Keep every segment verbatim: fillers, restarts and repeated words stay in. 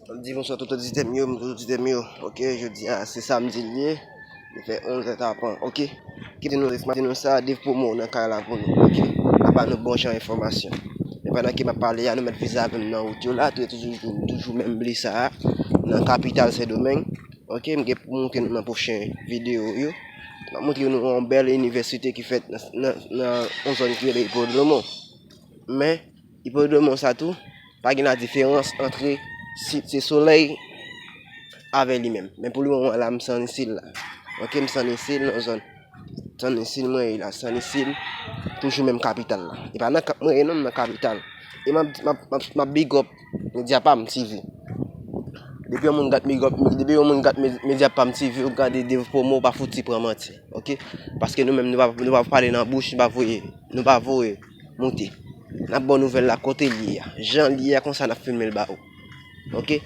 M ap di bonswa tout oditè m yo, m tout oditè m yo. Ok, jodi a se samdi l ye. Li fè onz è tapan. Ok. Kite nou, kite nou sa, Dave Promo nan kay la pou nou. Ok. L ap ba nou bon jan enfòmasyon. Men pandan ke m ap pale a, nou mèt vize avè m nan wout yo la, toujou, toujou, toujou menm bli sa a, nan kapital Sendomeng. Ok, m gen pou montre nou nan pwochen videyo yo. M ap montre nou yon bèl inivèsite ki fèt nan, nan, nan yon zòn ki rele Hipodromo. Men, Hipodromo sa tou, pa gen ladiferans antre Site Solèy avè li menm. Men pou lemoman la, m San Isil la. Ok, m San Isil nan zòn San Isil mwen ye la, San Isil, toujou menm kapital la. E pa nan kap mwen ye non, m nan kapital. E m ap, m ap, m ap, m ap big up Medya Pam T V. Depi yon moun gat big up, depi yon moun gat Med-, Medya Pam T V, ou gade Dave Promo, pa fouti pran manti. Ok? Paske nou menm, nou pa, nou pa pale nan bouch, nou pa voye, nou pa voye monte. N ap ba w nouvèl la kote l ye a. Jan l ye a, konsa n ap filme l ba ou. Ok?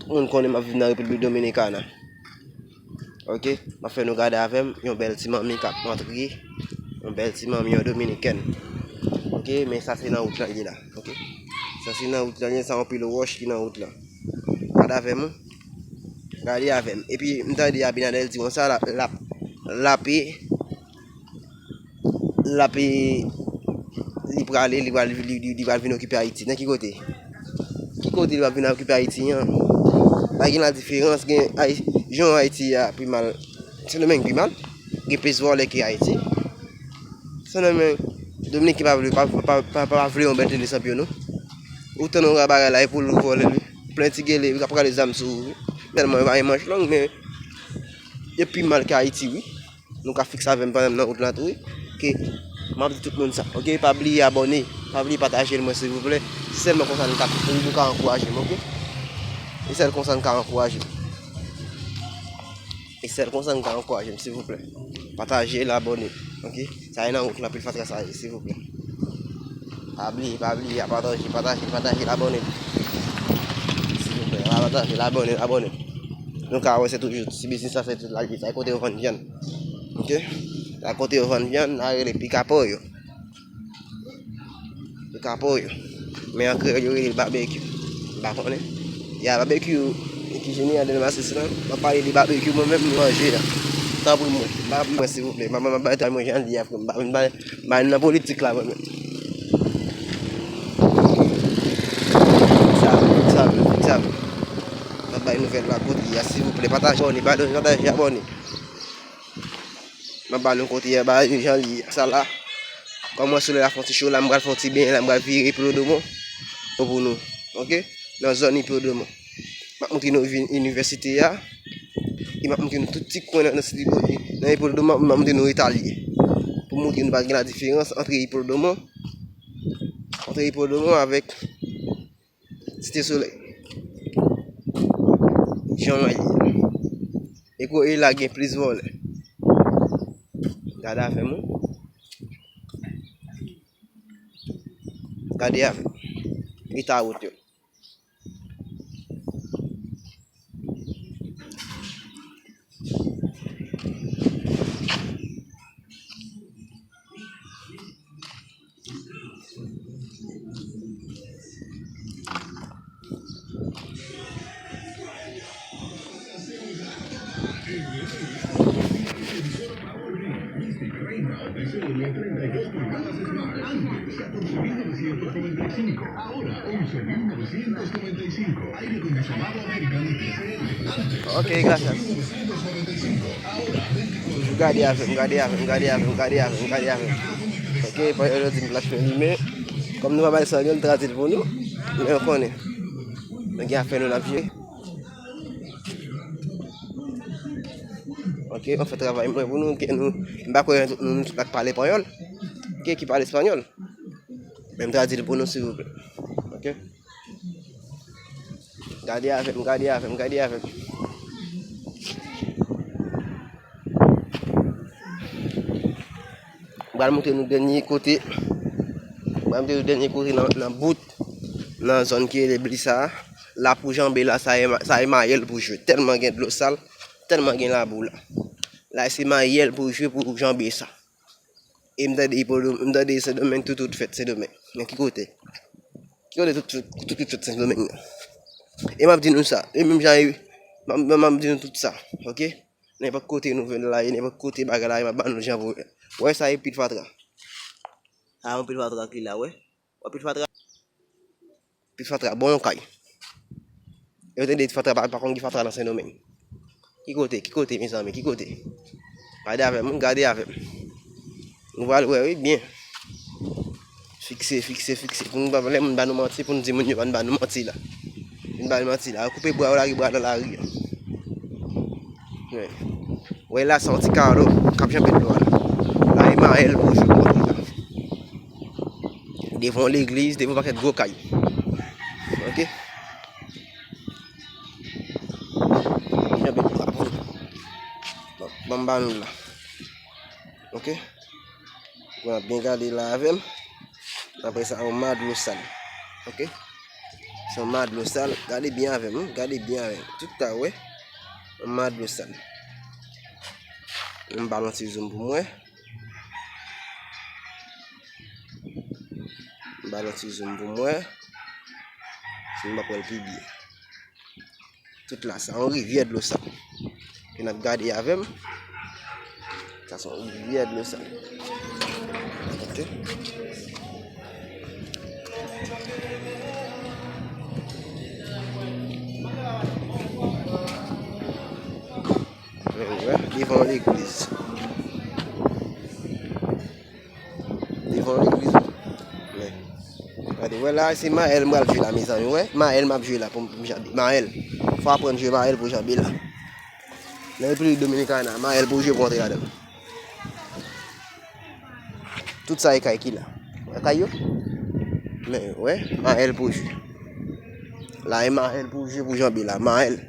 Tout moun konnen m ap viv nan Repiblik Dominikana. Ok? M ap fè nou gade avè m yon bèl ti manmi k ap antre. Yon bèl ti manmi, yon dominikèn. Ok? Men sa se nan wout la l ye la. Ok? Sa se nan wout la l ye, sa yon pil wòch ki nan wout la. Gade avè m, wi. Gade avè m. Epi, m tande Abinader di konsa, l ap, l ap, l ap, e, l ap, e, li prale, li pral, li, li, li pral vin okipe Ayiti. Nan ki kote? Ki kote li pral vin okipe Ayiti an? Pa gen ladiferans, gen Ayi-, jan Ayiti a pi mal, Sendomeng pi mal, gen plis vòlè ke Ayiti. Sendomeng, Dominiken pa vle, pa, pa, pa, pa vle yon bèl tele sanpyon non. Ou tann yon rabarè la, e pou l vòlè li. Plen ti gele, li ka prale zam sou ou, wi. Tèlman yo pa gen manch long, men yo pi mal ke Ayiti, wi. Nou ka fikse avè m pandan m nan wout la tou, wi. Ke m ap di tout moun sa. Ok, pa bliye abòne, pa bliye pataje l mwen, silvouplè. Se sèlman konsa nou ka, nou ka ankouraje m, ok? Se sèl konsa nou ka ankouraje m. E sèl konsa n ka ankouraje m, silvouplè. Pataje l, abòne. Ok? Sa e nan wout lan, pil fatra sa ye, silvouplè. Pa bliye, pa bliye, a pataje, pataje, pataje l, abòne l. Silvouplè, a pataje l, abòne l, abòne l. Nou ka wè se toujou, ti biznis la se tout la l ye. Sa e kote yo vann vyann. Ok? Sa e kote yo vann vyann, la rele Pikapoyo. Yo ka po yo. Men an kreyòl, yo rele l babekyou. M pa konnen. Ya babekyou, ki jeni an de masis lan. M ap pale de babekyou, mwen menm, m manje a. Tanpri mwen. Ba mwen, silvouplè. Manman, m ap bay travay mwen jan l ye a, frè m. M pa vin bay, bay nan politik la, mwen menm. Sa, sa, sa. M ap bay nouvèl la, kote ya, silvouplè. Pataje, abòne, pataje, abòne. M ap ba nou kote a, ba nou jan li ye. Sa la, kòman solèy la fè yon ti cho la, m pral fè yon ti benyen la, m pral vire Hipodromo pou nou. Ok? Nan zòn Hipodromo. M ap montre nou vin inivèsite a. E m ap montre nou tout ti kwen nan, nan site Hipodromo, m ap montre nou eta l ye. Pou montre nou pa gen ladiferans antre Hipodromo, antre Hipodromo avèk Site Solèy. Jan l ye. E kote la gen plis vòlè. Gade avè m, wi. Gade avè m. Eta wout yo. Antes, catorce mil novecientos noventa y cinco, ahora once mil novecientos noventa y cinco. Aire acondicionado American de T C L. Antes, Ok, gracias. Gade avè m, gade avè m, gade avè m, gade avè m, gade avè m. Ok, panyòl yo di m plas mwen limen. Kòm nou pa bay espanyòl, m tradui l pou nou. Men nou konnen. Nou gen afè nou n ap jere. Ok, mwen fè travay mwen pou nou, ok, nou, m pa kwè nou, nou tout la k pale panyòl. Ok, ki pale espanyòl. Men m tradui l pou nou, silvouplè. Ok? Gade avè m, gade avè m, gade avè m. M pral montre nou dènye kote. M pral montre nou dènye kote nan, nan bout, nan zòn ki rele Blisa a. La pou janbe la, sa e ma-, sa e mayèl pou jwe. Tèlman gen dlo sal, tèlman gen labou la. La se mayèl pou jwe pou janbe sa. E m tande Hipodrom, m tande Sendomeng, tout wout fèt Sendomeng. Men ki kote? Ki kote tout, tout, tout, tout fèt Sendomeng nan? E m ap di nou sa, e menm jan e, m ap, m ap di nou tout sa, oke? Nenpòt kote nouvèl la ye, nenpòt kote bagay la ye, m ap ba nou jan pou wè sa e pil fatra. Sa yon pil fatra ki la, wè. Wè pil fatra. Pil fatra, bon yon kay. Yo tande fatra, pa, pa konn gen fatra nan Sendomeng. Ki kote, ki kote, mezanmi, ki kote? Gade avè m, gade avè m. Nou pral wè, wi, byen. Fikse, fikse, fikse. Pou nou pa, lè moun ba nou manti, pou nou di moun yo pa n ba nou manti la. Vin ba nou manti la. Yo koupe bra, yo lage bra nan lari an. Wè la, se yon ti Carlo k ap janbe dlo a la. La, e Maël pou jwe kote la. Devan yon legliz, devan yon pakèt gwo kay. Oke? Li janbe dlo a pou nou. Bon, ban m ba nou la. Oke? Bon, ap byen gade la avè m. Apre sa, yon ma dlo sal. Oke? Se yon ma dlo sal. Gade byen avè m, wi. Gade byen avè m. Tout ta wè. Yon ma dlo sal. M ba l yon ti zoom pou m wè. M ba l yon ti zoom pou m wè. Si m pa pral pi byen. Tout la, sa yon rivyè dlo sal. Ke n ap gade avè m. Sa se yon rivyè dlo sal. Oke. Wè, devan yon legliz. Devan legliz. Men. Gade, wè la, se Maël m pral jwe la, mezanmi. Wè, Maël m ap jwe la pou, pou m janbe. Maël. Fò aprann jwe Maël pou janbe la. Nan Repiblik Dominikana, Maël pou jwe pou antre ladan l. Tout sa e kay ki la. Wè kay yo? Men, wè, Maël pou jwe. La e Maël pou jwe pou janbe la. Maël.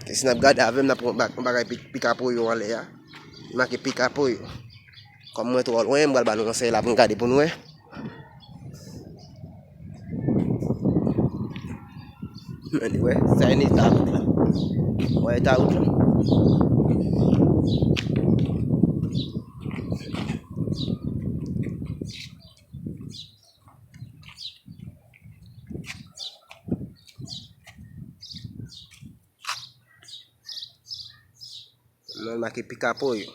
Ke si n ap gade avè m, n ap pran ba-, yon bagay pi-, pikapoyo anlè a. Li make pikapoyo. Kòm mwen twò lwen, m pral ba nou konsèy la pou n gade pou n wè. Men, wè, sa e eta wout la. Wè eta wout la. Mwen make pikapoyo.